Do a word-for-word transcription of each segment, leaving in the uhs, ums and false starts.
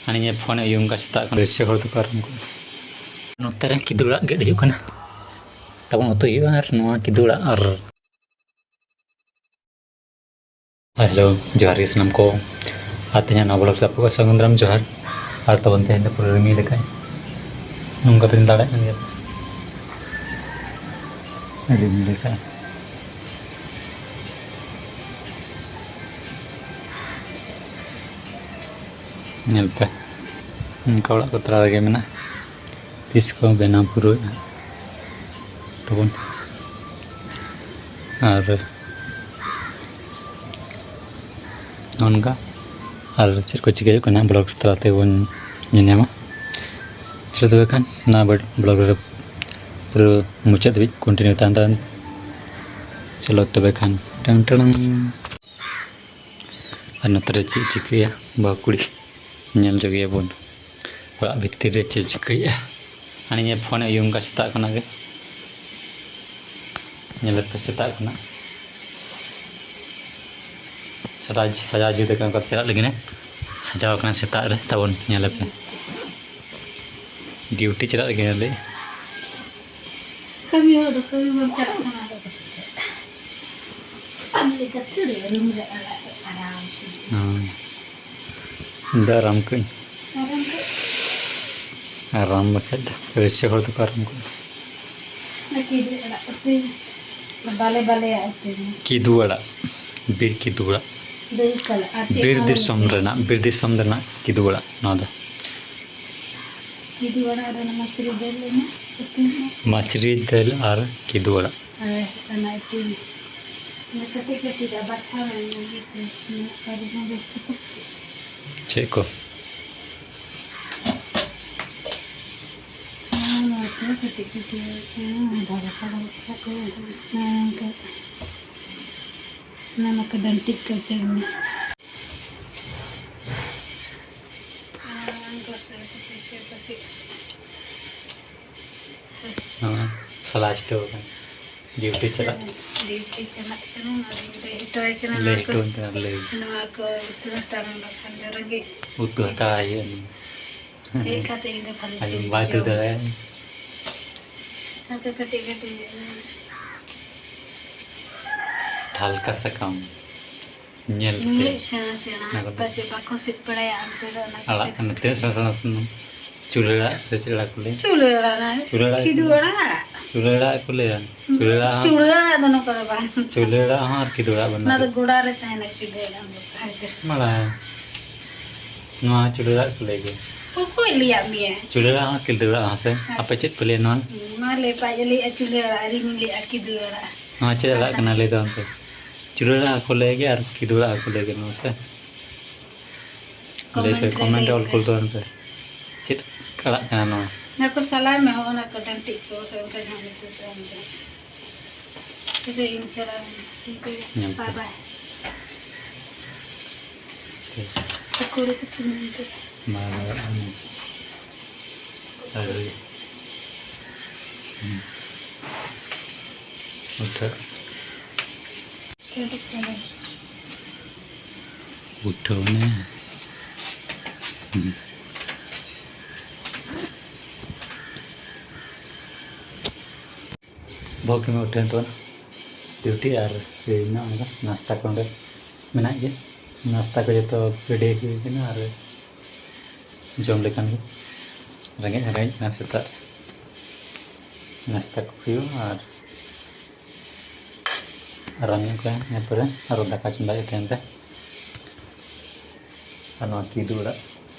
ᱦᱟᱹᱱᱤ ᱧᱮ ᱯᱷᱳᱱ ᱮ ᱩᱭᱩᱝ ᱠᱟ ᱥᱮᱛᱟᱜ ᱠᱷᱚᱱ, ᱨᱟᱹᱥᱭᱟᱹ ᱦᱚᱲ ᱫᱚᱠᱚ ᱟᱨᱟᱢ ᱠᱚᱜᱼᱟ᱾ ᱱᱚᱛᱮ ᱨᱮ ᱠᱤᱫᱩᱲᱟᱜ ᱜᱮᱫ ᱦᱩᱭᱩᱜ ᱠᱟᱱᱟ, ᱛᱟᱵᱚᱱ ᱩᱛᱩ ᱦᱩᱭᱩᱜᱼᱟ᱾ ᱟᱨ ᱱᱚᱣᱟ ᱠᱤᱫᱩᱲᱟᱜ ᱟᱨ ᱦᱮᱞᱳ, ᱡᱚᱦᱟᱨ ᱜᱮ ᱥᱟᱱᱟᱢ ᱠᱚ᱾ ᱟᱨ ᱛᱮᱦᱮᱧᱟᱜ ᱱᱚᱣᱟ ᱵᱞᱚᱜ ᱥᱟᱵ ᱠᱚᱜᱼᱟ ᱥᱟᱹᱜᱩᱱ ᱫᱟᱨᱟᱢ ᱡᱚᱦᱟᱨ᱾ ᱟᱨ ᱛᱟᱵᱚᱱ ᱛᱮᱦᱮᱧ ᱫᱚ ᱯᱩᱨᱟᱹ ᱨᱤᱢᱤᱞ ᱟᱠᱟᱫ, ᱱᱚᱝᱠᱟ ᱵᱮᱱ ᱫᱟᱲᱮᱭᱟᱜ ᱠᱟᱱ ᱜᱮᱭᱟ, ᱨᱤᱢᱤᱞ ᱟᱠᱟᱫ᱾ ᱧᱮᱞ ᱯᱮ, ᱚᱱᱠᱟ ᱚᱲᱟᱜ ᱠᱚ ᱛᱟᱞᱟ ᱨᱮᱜᱮ ᱢᱮᱱᱟᱜᱼᱟ᱾ ᱛᱤᱥ ᱠᱚ ᱵᱮᱱᱟᱣ ᱯᱩᱨᱟᱹᱣᱮᱫᱼᱟ ᱛᱟᱵᱚᱱ᱾ ᱟᱨ ᱱᱚᱜᱼᱚ ᱱᱚᱝᱠᱟ ᱟᱨ ᱪᱮᱫ ᱠᱚ ᱪᱤᱠᱟᱹ ᱦᱩᱭᱩᱜ ᱠᱟᱱᱟ ᱵᱞᱚᱜ ᱛᱟᱞᱟ ᱛᱮᱵᱚᱱ ᱧᱮᱞ ᱧᱟᱢᱟ᱾ ᱪᱚᱞᱚ ᱛᱚᱵᱮ ᱠᱷᱟᱱ ᱱᱚᱣᱟ ᱵᱞᱚᱜ ᱨᱮ ᱯᱩᱨᱟᱹ ᱢᱩᱪᱟᱹᱫ ᱫᱷᱟᱹᱵᱤᱡ ᱠᱚᱱᱴᱤᱱᱤᱭᱩ ᱛᱟᱦᱮᱱ ᱛᱟᱵᱚᱱ᱾ ᱪᱚᱞᱚ ᱛᱚᱵᱮ ᱠᱷᱟᱱ ᱴᱟᱝ ᱴᱟᱝ᱾ ᱟᱨ ᱱᱚᱛᱮ ᱨᱮ ᱪᱮᱫ ᱪᱤᱠᱟᱹᱭᱟ ᱵᱟᱹᱦᱩ ᱠᱩᱲᱤ, ᱧᱮᱞ ᱡᱚᱜᱮᱭᱟᱵᱚᱱ ᱚᱲᱟᱜ ᱵᱷᱤᱛᱤᱨ ᱨᱮ ᱪᱮᱫ ᱪᱤᱠᱟᱹᱭᱮᱫᱼᱟ᱾ ᱦᱟᱹᱱᱤ ᱧᱮ ᱯᱷᱳᱱᱮ ᱩᱭᱩᱝ ᱠᱟᱜ ᱥᱮᱛᱟᱜ ᱠᱷᱚᱱᱟᱜ ᱜᱮ, ᱧᱮᱞᱮᱫ ᱯᱮ ᱥᱮᱛᱟᱜ ᱠᱷᱚᱱᱟᱜ ᱥᱟᱡᱟᱣ ᱥᱟᱡᱟᱣ ᱡᱩᱛ ᱟᱠᱟᱱᱟ, ᱚᱱᱠᱟ ᱪᱟᱞᱟᱜ ᱞᱟᱹᱜᱤᱫ ᱮ ᱥᱟᱡᱟᱣ ᱟᱠᱟᱱᱟ ᱥᱮᱛᱟᱜ ᱨᱮ ᱛᱟᱵᱚᱱ, ᱧᱮᱞᱮᱫ ᱯᱮ ᱰᱤᱭᱩᱴᱤ ᱪᱟᱞᱟᱜ ᱞᱟᱹᱜᱤᱫ ᱞᱟᱹᱭ᱾ ᱠᱟᱹᱢᱤ ᱦᱚᱲ ᱫᱚ ᱠᱟᱹᱢᱤ ᱵᱟᱢ ᱪᱟᱞᱟᱜ ᱠᱟᱱᱟ, ᱟᱫᱚ ᱟᱢ ᱞᱮᱠᱟ ᱛᱷᱚᱲᱤ ᱨᱩᱢ ᱨᱮ ᱟᱲᱟᱜ ᱫᱚ ᱟᱨᱟᱢ ᱥᱮ᱾ ᱦᱮᱸ᱾ ᱤᱧ ᱫᱚ ᱟᱨᱟᱢ ᱠᱟᱹᱧ᱾ ᱟᱨᱟᱢ ᱠᱟᱹᱡ᱾ ᱟᱨᱟᱢ ᱵᱟᱠᱷᱟᱡ ᱫᱚ ᱨᱟᱹᱥᱭᱟᱹ ᱦᱚᱲ ᱫᱚᱠᱚ ᱟᱨᱟᱢ ᱠᱚᱜᱼᱟ᱾ ᱚᱱᱟ ᱠᱤᱫᱩ ᱟᱲᱟᱜ ᱩᱛᱩ, ᱵᱟᱞᱮ ᱵᱟᱞᱮᱭᱟᱜ ᱩᱛᱩ᱾ ᱠᱤᱫᱩ ᱟᱲᱟᱜ, ᱵᱤᱨ ᱠᱤᱫᱩ ᱟᱲᱟᱜ᱾ ᱫᱟᱹᱞ ᱥᱟᱞᱟᱜ ᱟᱨ ᱪᱮᱫ ᱵᱤᱨ ᱟᱲᱟᱜ ᱫᱤᱥᱚᱢ ᱩᱛᱩ? ᱨᱮᱱᱟᱜ, ᱵᱤᱨ ᱫᱤᱥᱚᱢ ᱨᱮᱱᱟᱜ ᱠᱤᱫᱩ ᱟᱲᱟᱜ ᱱᱚᱣᱟ ᱫᱚ᱾ ᱠᱤᱫᱩ ᱟᱲᱟᱜ ᱨᱮ ᱚᱱᱟ ᱢᱟᱥᱨᱤ ᱫᱟᱹᱞ ᱨᱮᱱᱟᱜ ᱩᱛᱩ ᱢᱮ᱾ ᱢᱟᱥᱨᱤ ᱫᱟᱹᱞ ᱟᱨ ᱠᱤᱫᱩ ᱟᱲᱟᱜ᱾ ᱟᱨ ᱚᱱᱟ ᱤᱛᱤᱞ, ᱚᱱᱟ ᱠᱟᱹᱴᱤᱡ ᱠᱟᱹᱴᱤᱡ ᱟᱜ ᱵᱟᱪᱷᱟᱣ ᱢᱮ, ᱚᱱᱟ ᱤᱭᱟᱹ ᱠᱚ, ᱚᱱᱟ ᱠᱟᱹᱨᱤ ᱦᱚᱸ ᱵᱮᱥ ᱴᱷᱤᱠ᱾ ᱪᱮᱫ ᱠᱚ? ᱱᱚᱣᱟ ᱠᱚ ᱠᱟᱹᱴᱤᱡ ᱠᱟᱹᱴᱤᱡ, ᱦᱮᱸ, ᱫᱷᱟᱨᱮ ᱯᱟᱲᱟ ᱠᱚ, ᱦᱮᱸ, ᱚᱱᱠᱟ᱾ ᱚᱱᱟ ᱢᱟ ᱠᱚ ᱰᱟᱹᱱᱴᱤᱡ ᱠᱚ ᱪᱮᱫ ᱢᱮ᱾ ᱦᱮᱸ, ᱜᱚᱥᱚ ᱠᱟᱛᱮ ᱥᱮ ᱯᱟᱥᱮ᱾ ᱦᱮᱸ, ᱥᱟᱞᱟ ᱪᱷᱩᱴᱟᱹᱣ ᱟᱠᱟᱱᱟ᱾ ᱰᱤᱭᱩᱴᱤ ᱪᱟᱞᱟᱜ᱾ ᱰᱤᱭᱩᱴᱤ ᱪᱟᱞᱟᱜ ᱠᱟᱱᱟ, ᱟᱫᱚᱧ ᱞᱟᱹᱭ ᱦᱚᱴᱚ ᱟᱭ ᱠᱟᱱᱟ, ᱞᱟᱹᱭ ᱱᱚᱣᱟ ᱠᱚ, ᱦᱚᱴᱚ ᱟᱹᱧ ᱠᱟᱱᱟ, ᱞᱟᱹᱭ᱾ ᱱᱚᱣᱟ ᱠᱚ ᱩᱛᱩ ᱦᱟᱛᱟᱲ ᱢᱮ, ᱵᱟᱠᱷᱟᱱ ᱫᱚ ᱨᱮᱸᱜᱮᱡ᱾ ᱩᱛᱩ ᱦᱟᱛᱟᱲ ᱦᱩᱭᱩᱜᱼᱟ᱾ ᱦᱮᱡ ᱠᱟᱛᱮ ᱤᱧ ᱫᱚ ᱠᱷᱟᱹᱞᱤ ᱟᱨ ᱥᱤᱢ ᱵᱟᱭ ᱩᱛᱩ ᱡᱚᱢ᱾ ᱫᱟᱲᱮᱭᱟᱜᱼᱟ᱾ ᱱᱚᱛᱮ ᱠᱟᱹᱴᱤᱡ ᱠᱟᱹᱴᱤᱡ᱾ ᱰᱷᱟᱞᱠᱟ ᱥᱟᱠᱟᱢ᱾ ᱧᱮᱞ ᱯᱮ᱾ ᱱᱩᱱᱟᱹᱜ ᱥᱮᱬᱟ ᱥᱮᱬᱟ, ᱚᱱᱟ ᱠᱚᱫᱚ ᱯᱟᱪᱮ ᱵᱟᱠᱚ ᱥᱤᱫ ᱵᱟᱲᱟᱭᱟ ᱚᱱᱛᱮ ᱫᱚ, ᱚᱱᱟ ᱟᱲᱟᱜ ᱠᱷᱟᱹᱛᱤᱨ ᱠᱟᱱᱟ, ᱛᱮ᱾ ᱛᱤᱱᱟᱹᱜ ᱥᱮᱬᱟ ᱥᱮᱬᱟ ᱥᱩᱱᱩᱢ᱾ ᱪᱩᱞᱦᱟᱹ ᱟᱲᱟᱜ ᱥᱮ ᱪᱮᱫ ᱟᱲᱟᱜ ᱠᱚ ᱞᱟᱹᱭᱟ? ᱪᱩᱞᱦᱟᱹ ᱟᱲᱟᱜ ᱱᱟ᱾ ᱪᱩᱞᱦᱟᱹ ᱟᱲᱟᱜ᱾ ᱠᱤᱫᱩ ᱟᱲᱟᱜ᱾ ᱪᱩᱞᱦᱟᱹ ᱟᱲᱟᱜ ᱠᱚ ᱞᱟᱹᱭᱟ᱾ ᱪᱩᱞᱦᱟᱹ ᱟᱲᱟᱜ ᱦᱚᱸ᱾ ᱪᱩᱞᱦᱟᱹ ᱟᱲᱟᱜ ᱫᱚ ᱱᱚᱝᱠᱟ ᱫᱚ ᱵᱟᱝ᱾ ᱪᱩᱞᱦᱟᱹ ᱟᱲᱟᱜ ᱦᱚᱸ ᱟᱨ ᱠᱤᱫᱩ ᱟᱲᱟᱜ ᱵᱟᱱᱟᱨ ᱚᱱᱟ ᱫᱚ ᱜᱮ᱾ ᱜᱚᱰᱟ ᱨᱮ ᱛᱟᱦᱮᱱᱟ ᱪᱩᱞᱦᱟᱹ ᱟᱲᱟᱜ ᱫᱚ᱾ ᱵᱟᱲᱟᱭᱟ᱾ ᱱᱚᱣᱟ ᱪᱩᱞᱦᱟᱹ ᱟᱲᱟᱜ ᱠᱚ ᱞᱟᱹᱭ ᱜᱮᱭᱟ᱾ ᱚᱠᱚᱭ ᱞᱟᱹᱭᱟᱫ ᱢᱮᱭᱟ? ᱪᱩᱞᱦᱟᱹ ᱟᱲᱟᱜ ᱦᱚᱸ ᱠᱤᱫᱩ ᱟᱲᱟᱜ ᱦᱚᱸ ᱥᱮ? ᱦᱮᱸ᱾ ᱟᱯᱮ ᱪᱮᱫ ᱯᱮ ᱞᱟᱹᱭᱟ ᱱᱚᱣᱟ? ᱢᱟ ᱞᱟᱹᱭ ᱯᱮ, ᱟᱡ ᱮ ᱞᱟᱹᱭᱮᱫᱼᱟ ᱪᱩᱞᱦᱟᱹ ᱟᱲᱟᱜ ᱟᱨ ᱤᱧ ᱞᱟᱹᱭᱮᱫᱼᱟ ᱠᱤᱫᱩ ᱟᱲᱟᱜ᱾ ᱱᱚᱣᱟ ᱪᱮᱫ ᱟᱲᱟᱜ ᱠᱟᱱᱟ ᱞᱟᱹᱭ ᱛᱟᱵᱚᱱ ᱯᱮ? ᱪᱩᱞᱦᱟᱹ ᱟᱲᱟᱜ ᱦᱚᱸᱠᱚ ᱞᱟᱹᱭ ᱜᱮᱭᱟ ᱟᱨ ᱠᱤᱫᱩ ᱟᱲᱟᱜ ᱦᱚᱸᱠᱚ ᱞᱟᱹᱭ ᱜᱮᱭᱟ ᱱᱚᱣᱟ ᱥᱮ? ᱞᱟᱹᱭ ᱯᱮ, comment ᱨᱮ comment ᱞᱟᱹᱭ ᱚᱞ ᱯᱮ᱾ ᱠᱩᱞ ᱛᱟᱵᱚᱱ ᱯᱮ᱾ ᱪᱮᱫ ᱟᱲᱟᱜ ᱠᱟᱱᱟ ᱱᱚᱣᱟ? ᱚᱱᱟ ᱠᱚ ᱥᱟᱞᱟᱭ ᱢᱮ, ᱦᱚᱸᱜᱼᱚ ᱱᱟ ᱠᱚ ᱰᱟᱹᱱᱴᱤᱡ ᱠᱚ, ᱦᱳᱭ ᱚᱱᱠᱟ ᱡᱟᱦᱟᱸ ᱧᱩᱛᱩᱢ ᱠᱚ ᱮᱢ ᱠᱟᱜᱼᱟ᱾ ᱛᱚᱵᱮ ᱤᱧ ᱪᱟᱞᱟᱣ ᱮᱱᱟ᱾ ᱧᱮᱞ ᱯᱮ᱾ Bye bye᱾ ᱴᱷᱤᱠ᱾ ᱯᱚᱠᱚᱲᱤ ᱠᱚ ᱛᱤᱧ ᱧᱮᱞ ᱠᱮᱫᱟ᱾ ᱵᱟᱭ ᱨᱚᱲ ᱟᱢ᱾ ᱟᱹᱣᱨᱤ᱾ ᱦᱩᱸ᱾ ᱩᱴᱷᱟᱹᱜ᱾ ᱪᱚᱰᱚᱠ ᱠᱟᱫᱟ᱾ ᱩᱴᱷᱟᱹᱣ ᱱᱮ᱾ ᱦᱩᱸ᱾ ᱵᱷᱟᱹᱜᱤ ᱢᱮ ᱩᱴᱷᱟᱹᱣ ᱛᱟᱵᱚᱱᱟ᱾ ᱰᱤᱭᱩᱴᱤ ᱟᱨ ᱤᱭᱟᱹ ᱢᱮᱱᱟᱜᱼᱟ, ᱚᱱᱟ ᱱᱟᱥᱛᱟ ᱠᱚ ᱚᱸᱰᱮ ᱢᱮᱱᱟᱜ ᱜᱮᱭᱟ᱾ ᱱᱟᱥᱛᱟ ᱠᱚ ᱡᱚᱛᱚ ᱨᱮᱰᱤ ᱦᱩᱭ ᱠᱟᱱᱟ ᱟᱨ ᱡᱚᱢ ᱞᱮᱠᱷᱟᱱ ᱜᱮ ᱨᱮᱸᱜᱮᱡ ᱦᱚᱸ ᱨᱮᱸᱜᱮᱡ ᱠᱟᱱᱟ᱾ ᱥᱮᱛᱟᱜ ᱨᱮ ᱱᱟᱥᱛᱟ ᱠᱚ ᱦᱩᱭᱩᱜᱼᱟ ᱟᱨ ᱟᱨᱟᱢ ᱧᱚᱜ ᱠᱚᱜᱼᱟ᱾ ᱤᱱᱟᱹ ᱯᱚᱨᱮ ᱟᱨᱚ ᱫᱟᱠᱟ ᱪᱚᱸᱫᱟᱭ ᱦᱩᱭᱩᱜ ᱛᱟᱦᱮᱱ ᱛᱮ᱾ ᱟᱨ ᱱᱚᱣᱟ ᱠᱤᱫᱩ ᱟᱲᱟᱜ,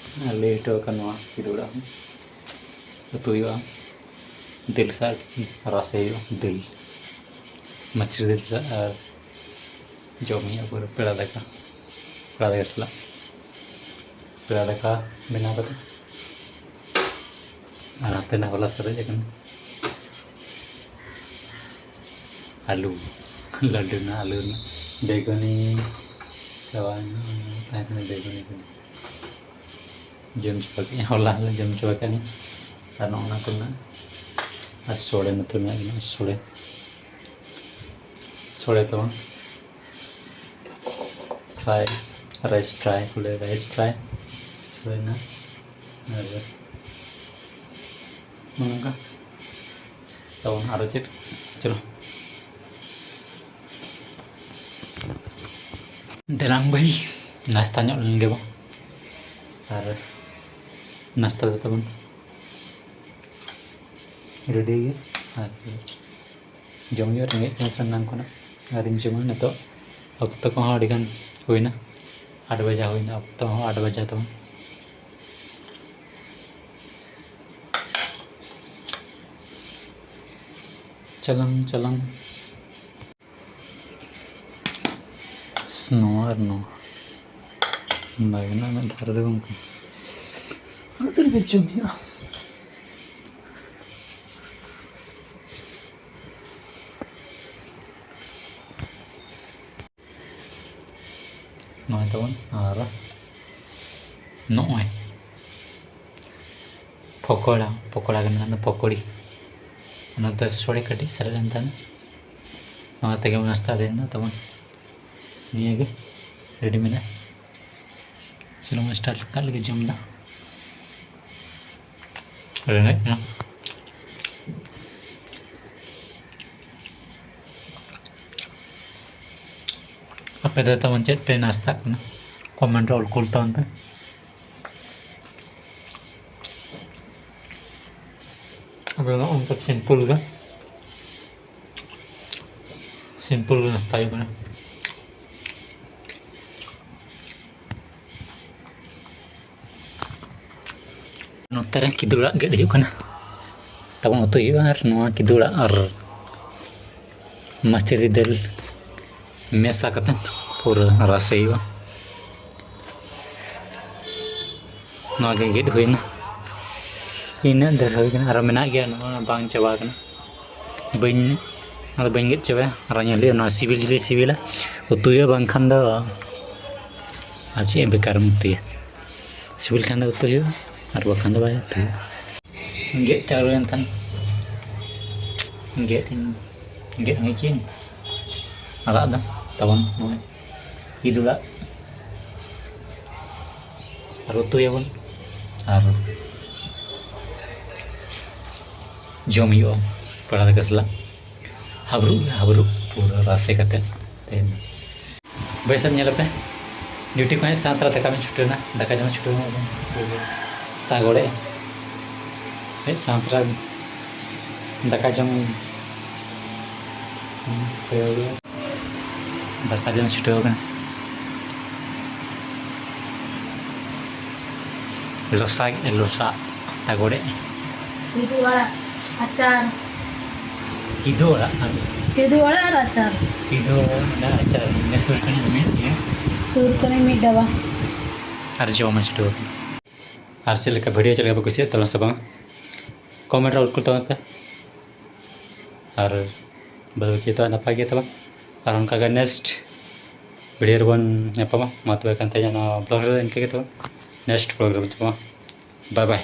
ᱞᱟᱹᱭ ᱦᱚᱴᱚ ᱟᱠᱟᱱ ᱱᱚᱣᱟ ᱠᱤᱫᱩ ᱟᱲᱟᱜ ᱦᱚᱸ ᱩᱛᱩ ᱦᱩᱭᱩᱜᱼᱟ᱾ ᱫᱟᱹᱞ ᱥᱟᱶ ᱨᱟᱥᱮ ᱦᱩᱭᱩᱜᱼᱟ, ᱫᱟᱹᱞ᱾ ᱢᱟᱹᱥᱨᱤ ᱫᱟᱹᱞ ᱥᱟᱶ ᱟᱨ ᱡᱚᱢ ᱦᱩᱭᱩᱜᱼᱟ ᱯᱩᱨᱟᱹ ᱯᱮᱲᱟ ᱫᱟᱠᱟ, ᱯᱮᱲᱟ ᱫᱟᱠᱟ ᱥᱟᱞᱟᱜ᱾ ᱯᱮᱲᱟ ᱫᱟᱠᱟ ᱵᱮᱱᱟᱣ ᱠᱟᱛᱮ ᱟᱨ ᱦᱟᱱᱛᱮ ᱱᱟᱜ ᱦᱚᱞᱟ ᱥᱟᱨᱮᱡ ᱟᱠᱟᱱᱟ᱾ ᱟᱹᱞᱩ, ᱞᱟᱹᱰᱩ ᱨᱮᱱᱟᱜ ᱟᱹᱞᱩ ᱨᱮᱱᱟᱜ ᱵᱮᱜᱩᱱᱤ ᱪᱟᱵᱟᱭᱮᱱᱟ, ᱛᱟᱦᱮᱸ ᱠᱟᱱᱟ ᱵᱮᱜᱩᱱᱤ ᱠᱚ᱾ ᱡᱚᱢ ᱪᱟᱵᱟ ᱠᱮᱫ ᱟᱹᱧ, ᱦᱚᱞᱟ ᱦᱚᱸᱞᱮ ᱡᱚᱢ ᱪᱟᱵᱟ ᱠᱮᱫ ᱟᱹᱧ᱾ ᱟᱨ ᱱᱚᱜᱼᱚ ᱱᱟ ᱠᱚ ᱢᱮᱱᱟᱜᱼᱟ, ᱟᱨ ᱥᱚᱲᱮ ᱱᱚᱛᱮ ᱢᱮᱱᱟᱜ ᱜᱮᱭᱟ, ᱥᱚᱲᱮ᱾ ᱥᱚᱲᱮ ᱛᱟᱵᱚᱱ᱾ Fry, rice fry ᱠᱚ ᱞᱟᱹᱭᱟ, rice fry᱾ ᱦᱩᱭᱱᱟ᱾ ᱟᱨ ᱱᱚᱜᱼᱚ ᱱᱚᱝᱠᱟ ᱛᱟᱵᱚᱱ ᱟᱨᱚ ᱪᱮᱫ? ᱪᱚᱞᱚ᱾ ᱫᱮᱞᱟᱝ ᱵᱷᱟᱹᱭ, ᱱᱟᱥᱛᱟ ᱧᱚᱜ ᱞᱮᱱ ᱜᱮ ᱵᱚᱱ᱾ ᱟᱨ ᱱᱟᱥᱛᱟ ᱫᱚ ᱛᱟᱵᱚᱱ ready ᱜᱮ᱾ ᱟᱨ ᱡᱚᱢ ᱧᱩ ᱨᱮᱸᱜᱮᱡ ᱠᱟᱱᱟ ᱥᱮ ᱮᱱᱟᱝ ᱠᱷᱚᱱᱟᱜ ᱟᱹᱣᱨᱤᱧ ᱡᱚᱢᱟ᱾ ᱱᱤᱛᱚᱜ ᱚᱠᱛᱚ ᱠᱚᱦᱚᱸ ᱟᱹᱰᱤᱜᱟᱱ ᱦᱩᱭᱱᱟ, ᱟᱴ ᱵᱟᱡᱟ ᱦᱩᱭᱱᱟ, ᱚᱠᱛᱚ ᱦᱚᱸ ᱟᱴ ᱵᱟᱡᱟ ᱛᱟᱵᱚᱱ᱾ ᱪᱟᱞᱟᱝ, ᱪᱟᱞᱟᱝ᱾ ᱱᱚᱣᱟ ᱟᱨ ᱱᱚᱣᱟ᱾ ᱚᱱᱟ ᱜᱮ ᱱᱟᱜ ᱢᱤᱫ ᱫᱷᱟᱣ ᱨᱮᱫᱚ ᱵᱟᱝ ᱠᱟᱱᱟ᱾ ᱚᱱᱟ ᱛᱮ ᱨᱮᱜᱮ ᱡᱚᱢ ᱦᱩᱭᱩᱜᱼᱟ᱾ ᱱᱚᱜᱼᱚᱭ ᱛᱟᱵᱚᱱ, ᱟᱨ ᱱᱚᱜᱼᱚᱭ ᱯᱚᱠᱚᱲᱟ, ᱯᱚᱠᱚᱲᱟ ᱠᱟᱱᱟ, ᱚᱱᱟ ᱯᱚᱠᱚᱲᱤ᱾ ᱚᱱᱟ ᱫᱚ ᱥᱚᱲᱮ ᱠᱟᱹᱴᱤᱡ ᱥᱟᱨᱮᱡ ᱞᱮᱱ ᱛᱟᱦᱮᱱᱟ, ᱱᱚᱣᱟ ᱛᱮᱜᱮ ᱱᱟᱥᱛᱟ ᱫᱤᱱ ᱫᱚ ᱛᱟᱵᱚᱱ ᱱᱤᱭᱟᱹ ᱜᱮ ready ᱢᱮᱱᱟᱜᱼᱟ᱾ ᱪᱚᱞᱚ, start ᱠᱟᱜ ᱞᱮᱜᱮ ᱡᱚᱢ ᱫᱚ᱾ ᱨᱮᱸᱜᱮᱡ ᱠᱟᱱᱟ᱾ ᱟᱯᱮ ᱫᱚ ᱛᱟᱵᱚᱱ ᱪᱮᱫ ᱯᱮ ᱱᱟᱥᱛᱟᱜ ᱠᱟᱱᱟ? Comment ᱨᱮ ᱚᱞ ᱠᱩᱞ ᱛᱟᱵᱚᱱ ᱯᱮ᱾ ᱟᱫᱚ ᱱᱚᱜᱼᱚ ᱱᱚᱝᱠᱟ simple ᱜᱮ, simple ᱜᱮ ᱱᱟᱥᱛᱟ ᱦᱩᱭᱩᱜ ᱠᱟᱱᱟ᱾ ᱱᱚᱛᱮ ᱨᱮ ᱠᱤᱫᱩᱵ ᱟᱲᱟᱜ ᱜᱮᱫ ᱦᱩᱭᱩᱜ ᱠᱟᱱᱟ, ᱛᱟᱵᱚᱱ ᱩᱛᱩᱭ ᱦᱩᱭᱩᱜᱼᱟ᱾ ᱟᱨ ᱱᱚᱣᱟ ᱠᱤᱫᱩᱵ ᱟᱲᱟᱜ ᱟᱨ ᱢᱟᱹᱥᱨᱤ ᱫᱟᱹᱞ ᱢᱮᱥᱟ ᱠᱟᱛᱮ ᱯᱩᱨᱟᱹ ᱨᱟᱥᱮ ᱦᱩᱭᱩᱜᱼᱟ᱾ ᱱᱚᱣᱟ ᱜᱮ ᱜᱮᱫ ᱦᱩᱭᱱᱟ, ᱤᱱᱟᱹᱜ ᱰᱷᱮᱨ ᱦᱩᱭ ᱠᱟᱱᱟ, ᱟᱨᱚ ᱢᱮᱱᱟᱜ ᱜᱮᱭᱟ, ᱱᱚᱣᱟ ᱵᱟᱝ ᱪᱟᱵᱟ ᱠᱟᱱᱟ᱾ ᱵᱟᱹᱧ, ᱚᱱᱟ ᱫᱚ ᱵᱟᱹᱧ ᱜᱮᱫ ᱪᱟᱵᱟᱭᱟ, ᱟᱨᱚ ᱧᱮᱞ ᱦᱩᱭᱩᱜᱼᱟ ᱱᱚᱣᱟ ᱥᱤᱵᱤᱞ ᱡᱩᱫᱤ ᱥᱤᱵᱤᱞᱟ ᱩᱛᱩ ᱦᱩᱭᱩᱜᱼᱟ, ᱵᱟᱝᱠᱷᱟᱱ ᱫᱚ ᱟᱨ ᱪᱮᱫ ᱮᱢ ᱵᱮᱠᱟᱨᱮᱢ ᱩᱛᱩᱭᱟ? ᱥᱤᱵᱤᱞ ᱠᱷᱟᱱ ᱫᱚ ᱩᱛᱩ ᱦᱩᱭᱩᱜᱼᱟ, ᱟᱨ ᱵᱟᱠᱷᱟᱱ ᱫᱚ ᱵᱟᱭ ᱩᱛᱩ ᱦᱩᱭᱩᱜᱼᱟ᱾ ᱜᱮᱫ ᱪᱟᱵᱟ ᱞᱮᱱᱠᱷᱟᱱ ᱜᱮᱫ ᱤᱧ, ᱜᱮᱫ ᱦᱚᱸ ᱪᱮᱫ ᱟᱲᱟᱜ ᱫᱚ ᱛᱟᱵᱚᱱ ᱱᱚᱜᱼᱚᱭ ᱠᱤᱫᱩ ᱟᱲᱟᱜ᱾ ᱟᱨ ᱩᱛᱩᱭᱟᱵᱚᱱ ᱟᱨ ᱡᱚᱢ ᱦᱩᱭᱩᱜᱼᱟ ᱯᱮᱲᱟ ᱫᱟᱠᱟ ᱥᱟᱞᱟᱜ᱾ ᱦᱟᱵᱨᱩᱜ ᱦᱟᱵᱨᱩᱜ ᱯᱩᱨᱟᱹ ᱨᱟᱥᱮ ᱠᱟᱛᱮ ᱛᱮᱦᱮᱧ ᱫᱚ᱾ ᱵᱮᱥ, ᱧᱮᱞ ᱯᱮ, ᱰᱤᱭᱩᱴᱤ ᱠᱷᱚᱱ ᱦᱮᱡ ᱥᱟᱶ ᱛᱚᱨᱟ ᱫᱟᱠᱟ ᱵᱮᱱ ᱪᱷᱩᱴᱟᱹᱣ ᱮᱱᱟ, ᱫᱟᱠᱟ ᱡᱚᱢ ᱪᱷᱩᱴᱟᱹᱣ ᱮᱱᱟ ᱵᱚᱱ᱾ ᱛᱟᱜᱚᱲᱮ ᱦᱮᱡ ᱥᱟᱶ ᱛᱚᱨᱟ ᱫᱟᱠᱟ ᱡᱚᱢ᱾ ᱫᱟᱠᱟ ᱡᱚᱢ ᱪᱷᱩᱴᱟᱹᱣ ᱟᱠᱟᱱᱟ᱾ ᱞᱚᱥᱟ ᱞᱚᱥᱟ ᱛᱟᱜᱚᱲᱮ᱾ ᱠᱤᱫᱩ ᱟᱲᱟᱜ ᱟᱪᱟᱨ᱾ ᱠᱤᱫᱩ ᱟᱲᱟᱜ ᱟᱨ ᱠᱤᱫᱩ ᱟᱲᱟᱜ ᱟᱨ ᱟᱪᱟᱨ᱾ ᱠᱤᱫᱩ ᱟᱲᱟᱜ ᱟᱨ ᱟᱪᱟᱨ᱾ ᱱᱮᱥ ᱥᱩᱨ ᱠᱷᱚᱱ ᱢᱤᱫ ᱤᱭᱟᱹ᱾ ᱥᱩᱨ ᱠᱷᱚᱱ ᱢᱤᱫ ᱰᱟᱵᱟ᱾ ᱟᱨ ᱡᱚᱢ ᱪᱷᱩᱴᱟᱹᱣ ᱟᱠᱟᱱᱟ᱾ ᱟᱨ ᱪᱮᱫ ᱞᱮᱠᱟ ᱵᱷᱤᱰᱤᱭᱳ ᱪᱮᱫ ᱞᱮᱠᱟ ᱯᱮ ᱠᱩᱥᱤᱭᱟᱜ ᱛᱟᱵᱚᱱᱟ ᱥᱮ ᱵᱟᱝ, ᱠᱚᱢᱮᱱᱴ ᱨᱮ ᱚᱞ ᱠᱩᱞ ᱛᱟᱵᱚᱱ ᱯᱮ᱾ ᱟᱨ ᱵᱟᱫ ᱵᱟᱹᱠᱤ ᱡᱚᱛᱚᱣᱟᱜ ᱱᱟᱯᱟᱭ ᱜᱮ ᱛᱟᱵᱚᱱ᱾ ᱟᱨ ᱚᱱᱠᱟ ᱜᱮ ᱱᱮᱠᱥᱴ ᱵᱷᱤᱰᱤᱭᱳ ᱨᱮᱵᱚᱱ ᱧᱟᱯᱟᱢᱟ᱾ ᱢᱟ ᱛᱚᱵᱮ ᱠᱷᱟᱱ ᱛᱮᱦᱮᱧᱟᱜ ᱱᱚᱣᱟ ᱵᱞᱚᱜ ᱨᱮ ᱤᱱᱠᱟᱹ ᱜᱮ ᱛᱟᱵᱚᱱ᱾ ᱱᱮᱠᱥᱴ ᱵᱞᱚᱜ ᱨᱮᱵᱚᱱ ᱧᱟᱯᱟᱢᱟ᱾ ᱵᱟᱭ ᱵᱟᱭ᱾